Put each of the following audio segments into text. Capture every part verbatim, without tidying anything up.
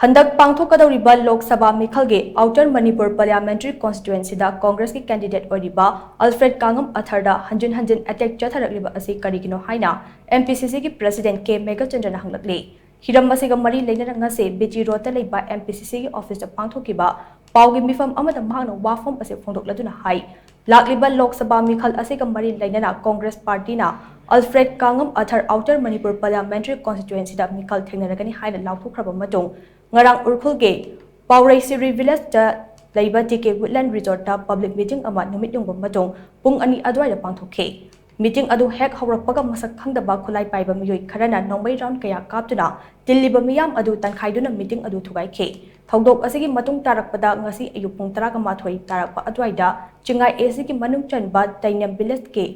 ꯍꯟꯗꯛ ꯄꯥꯡꯊꯣꯛꯀꯗꯧꯔꯤꯕ ꯂꯣꯛ ꯁꯚꯥ ꯃꯤꯈꯜꯒꯤ outer Manipur parliamentary ꯀꯣꯟꯁꯇꯤꯇ꯭ꯌꯨꯑꯦꯟꯁꯤꯗ ꯀꯣꯡꯒ꯭ꯔꯦꯁꯀꯤ candidate ꯑꯣꯏꯔꯤꯕ ꯑꯜꯐ꯭ꯔꯦꯗ ꯀꯥꯡꯉꯝ ꯑꯊꯔꯗ ꯍꯟꯖꯤꯟ ꯍꯟꯖꯤꯟ ꯑꯦꯇꯦꯛ ꯆꯠꯊꯔꯛꯂꯤꯕ ꯑꯁꯤ ꯀꯔꯤꯒꯤꯅꯣ ꯍꯥꯏꯅ ꯑꯦꯝ ꯄꯤ ꯁꯤ ꯁꯤꯒꯤ ꯄ꯭ꯔꯁꯤꯗꯦꯟꯠ ꯀꯦ ꯃꯦꯘꯆꯟꯗ꯭ꯔꯅ ꯍꯪꯂꯛꯂꯤ꯫ ꯍꯤꯔꯝ ꯑꯁꯤꯒ ꯃꯔꯤ ꯂꯩꯅꯅ ꯉꯁꯤ ꯕꯤ ꯖꯤ ꯔꯣꯗꯇ ꯂꯩꯕ ꯑꯦꯝ ꯄꯤ ꯁꯤ ꯁꯤꯒꯤ ꯑꯣꯐꯤꯁꯇ ꯄꯥꯡꯊꯣꯛꯈꯤꯕ ꯄꯥꯎꯒꯤ ꯃꯤꯐꯝ ꯑꯃꯗ ꯃꯍꯥꯛꯅ ꯋꯥꯐꯝ ꯑꯁꯤ ꯐꯣꯡꯗꯣꯛꯂꯗꯨꯅ ꯍꯥꯏ, ꯂꯥꯛꯂꯤꯕ ꯂꯣꯛ ꯁꯚꯥ ꯃꯤꯈꯜ ꯑꯁꯤꯒ ꯃꯔꯤ ꯂꯩꯅꯅ ꯀꯣꯡꯒ꯭ꯔꯦꯁ ꯄꯥꯔꯇꯤꯅ Alfred Kangam Arthur outer Manipur parliamentary ꯀꯣꯟꯁꯇꯤꯇ꯭ꯌꯨꯑꯦꯟꯁꯤꯗ ꯃꯤꯈꯜ ꯊꯦꯡꯅꯔꯒꯅꯤ ꯍꯥꯏꯅ ꯂꯥꯎꯊꯣꯛꯈ꯭ꯔꯕ ꯃꯇꯨꯡ, ꯉꯔꯥꯡ ꯎꯈ꯭ꯔꯨꯜꯒꯤ ꯄꯥꯎꯔꯩꯁꯤꯔꯤ ꯚꯤꯂꯦꯖꯇ ꯂꯩꯕ ꯇꯤ ꯀꯦ ꯋꯨꯗꯂꯦꯟ ꯔꯤꯖꯣꯔꯠꯇ ꯄꯕ꯭ꯂꯤꯛ ꯃꯤꯇꯤꯡ ꯑꯃ ꯅꯨꯃꯤꯠ ꯌꯨꯡꯕ ꯃꯇꯨꯡ ꯄꯨꯡ ꯑꯅꯤ ꯑꯗꯨꯋꯥꯏꯗ ꯄꯥꯡꯊꯣꯛꯈꯤ꯫ ꯃꯤꯇꯤꯡ ꯑꯗꯨ ꯍꯦꯛ ꯍꯧꯔꯛꯄꯒ ꯃꯁꯛ ꯈꯪꯗꯕ ꯈꯨꯠꯂꯥꯏ ꯄꯥꯏꯕ ꯃꯤꯑꯣꯏ ꯈꯔꯅ ꯅꯣꯡꯃꯩ ꯔꯥꯎꯟ ꯀꯌꯥ ꯀꯥꯞꯇꯨꯅ ꯇꯤꯜꯂꯤꯕ ꯃꯤꯌꯥꯝ ꯑꯗꯨ ꯇꯟꯈꯥꯏꯗꯨꯅ ꯃꯤꯇꯤꯡ ꯑꯗꯨ ꯊꯨꯒꯥꯏꯈꯤ꯫ ꯊꯧꯗꯣꯛ ꯑꯁꯤꯒꯤ ꯃꯇꯨꯡ ꯇꯥꯔꯛꯄꯗ ꯉꯁꯤ ꯑꯌꯨꯛ ꯄꯨꯡ ꯇꯔꯥꯒ ꯃꯥꯊꯣꯏ ꯇꯥꯔꯛꯄ ꯑꯗꯨꯋꯥꯏꯗ ꯆꯤꯡꯉꯥꯏ ꯑꯦ ꯁꯤꯒꯤ ꯃꯅꯨꯡ ꯆꯟꯕ ꯇꯩꯅꯦꯝ ꯚꯤꯂꯦꯖꯀꯤ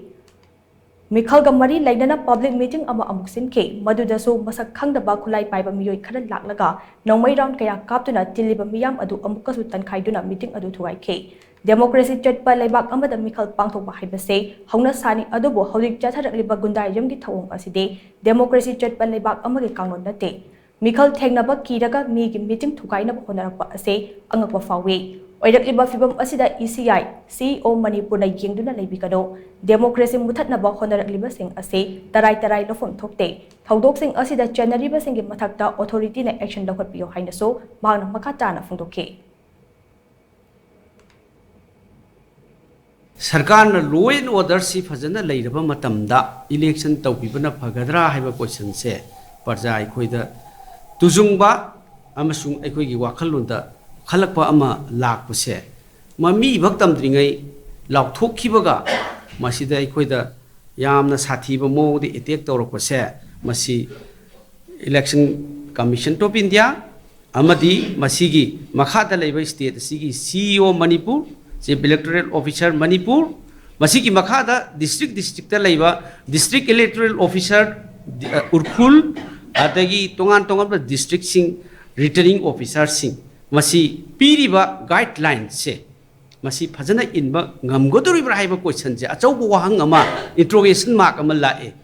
ꯃꯤꯈꯜꯒ ꯃꯔꯤ ꯂꯩꯅꯅ ꯄꯕ꯭ꯂꯤꯛ ꯃꯤꯇꯤꯡ ꯑꯃ ꯑꯃꯨꯛ ꯁꯤꯟꯈꯤ꯫ ꯃꯗꯨꯗꯁꯨ ꯃꯁꯛ ꯈꯪꯗꯕ ꯈꯨꯠꯂꯥꯏ ꯄꯥꯏꯕ ꯃꯤꯑꯣꯏ ꯈꯔ ꯂꯥꯛꯂꯒ ꯅꯣꯡꯃꯩ ꯔꯥꯎꯟ ꯀꯌꯥ ꯀꯥꯞꯇꯨꯅ ꯇꯤꯜꯂꯤꯕ ꯃꯤꯌꯥꯝ ꯑꯗꯨ ꯑꯃꯨꯛꯀꯁꯨ ꯇꯟꯈꯥꯏꯗꯨꯅ ꯃꯤꯇꯤꯡ ꯑꯗꯨ ꯊꯨꯒꯥꯏꯈꯤ꯫ ꯗꯦꯃꯣꯀ꯭ꯔꯦꯁꯤ ꯆꯠꯄ ꯂꯩꯕꯥꯛ ꯑꯃꯗ ꯃꯤꯈꯜ ꯄꯥꯡꯊꯣꯛꯄ ꯍꯥꯏꯕꯁꯦ ꯍꯧꯅꯁꯥꯅꯤ, ꯑꯗꯨꯕꯨ ꯍꯧꯖꯤꯛ ꯆꯠꯊꯔꯛꯂꯤꯕ ꯒꯨꯟꯗꯥꯏꯖꯝꯒꯤ ꯊꯧꯑꯣꯡ ꯑꯁꯤꯗꯤ ꯗꯦꯃꯣꯀ꯭ꯔꯦꯁꯤ ꯆꯠꯄ ꯂꯩꯕꯥꯛ ꯑꯃꯒꯤ ꯀꯥꯡꯂꯣꯟ ꯅꯠꯇꯦ꯫ ꯃꯤꯈꯜ ꯊꯦꯡꯅꯕ ꯀꯤꯔꯒ ꯃꯤꯒꯤ ꯃꯤꯇꯤꯡ ꯊꯨꯒꯥꯏꯅꯕ ꯍꯣꯠꯅꯔꯛꯄ ꯑꯁꯤ ꯑꯉꯛꯄ ꯐꯥꯎꯏ꯫ ꯑꯣꯏꯔꯛꯂꯤꯕ ꯐꯤꯚꯝ ꯑꯁꯤꯗ ꯏ ꯁꯤ ꯑꯥꯏ, ꯁꯤ ꯏ ꯑꯣ ꯃꯅꯤꯄꯨꯔꯅ ꯌꯦꯡꯗꯨꯅ ꯂꯩꯕꯤꯒꯅꯨ꯫ ꯗꯦꯃꯣꯀ꯭ꯔꯦꯁꯤ ꯃꯨꯊꯠꯅꯕ ꯍꯣꯠꯅꯔꯛꯂꯤꯕꯁꯤꯡ ꯑꯁꯤ ꯇꯔꯥꯏ ꯇꯔꯥꯏ ꯂꯧꯐꯝ ꯊꯣꯛꯇꯦ꯫ ꯊꯧꯗꯣꯛꯁꯤꯡ ꯑꯁꯤꯗ ꯆꯦꯟꯅꯔꯤꯕꯁꯤꯡꯒꯤ ꯃꯊꯛꯇ ꯑꯣꯊꯣꯔꯤꯇꯤꯅ ꯑꯦꯛꯁꯟ ꯂꯧꯈꯠꯄꯤꯌꯨ ꯍꯥꯏꯅꯁꯨ ꯃꯍꯥꯛꯅ ꯃꯈꯥ ꯇꯥꯅ ꯐꯣꯡꯗꯣꯛꯈꯤ꯫ ꯁꯔꯀꯥꯔꯅ law and order ꯁꯤ ꯐꯖꯅ ꯂꯩꯔꯕ ꯃꯇꯝꯗ election ꯇꯧꯕꯤꯕꯅ ꯐꯒꯗ꯭ꯔꯥ ꯍꯥꯏꯕ question ꯁꯦ ꯄ꯭ꯔꯖꯥ ꯑꯩꯈꯣꯏꯗ ꯇꯨꯖꯨꯡꯕ ꯑꯃꯁꯨꯡ ꯑꯩꯈꯣꯏꯒꯤ ꯋꯥꯈꯜꯂꯣꯟꯗ ꯈꯜꯂꯛꯄ ꯑꯃ ꯂꯥꯛꯄꯁꯦ, ꯃꯃꯤ ꯏꯕꯛ ꯇꯝꯗ꯭ꯔꯤꯉꯩ ꯂꯥꯎꯊꯣꯛꯈꯤꯕꯒ ꯃꯁꯤꯗ ꯑꯩꯈꯣꯏꯗ ꯌꯥꯝꯅ ꯁꯥꯊꯤꯕ ꯃꯑꯣꯡꯗ attack ꯇꯧꯔꯛꯄꯁꯦ, ꯃꯁꯤ Election Commission of India ꯑꯃꯗꯤ ꯃꯁꯤꯒꯤ ꯃꯈꯥꯗ ꯂꯩꯕ state ꯑꯁꯤꯒꯤ C E O Manipur, Chief Electoral Officer Manipur, ꯃꯁꯤꯒꯤ ꯃꯈꯥꯗ district district ꯇ ꯂꯩꯕ District Electoral Officer, ꯑ, ꯎꯈ꯭ꯔꯨꯜ, ꯑꯗꯒꯤ ꯇꯣꯉꯥꯟ ꯇꯣꯉꯥꯟꯕ district ꯁꯤꯡ returning officer ꯁꯤꯡ, ꯃꯁꯤ ꯄꯤꯔꯤꯕ guideline ꯁꯦ ꯃꯁꯤ ꯐꯖꯅ ꯏꯟꯕ ꯉꯝꯒꯗꯧꯔꯤꯕ꯭ꯔꯥ ꯍꯥꯏꯕ question ꯁꯦ ꯑꯆꯧꯕ ꯋꯥꯍꯪ ꯑꯃ, interrogation mark ꯑꯃ ꯂꯥꯛꯑꯦ꯫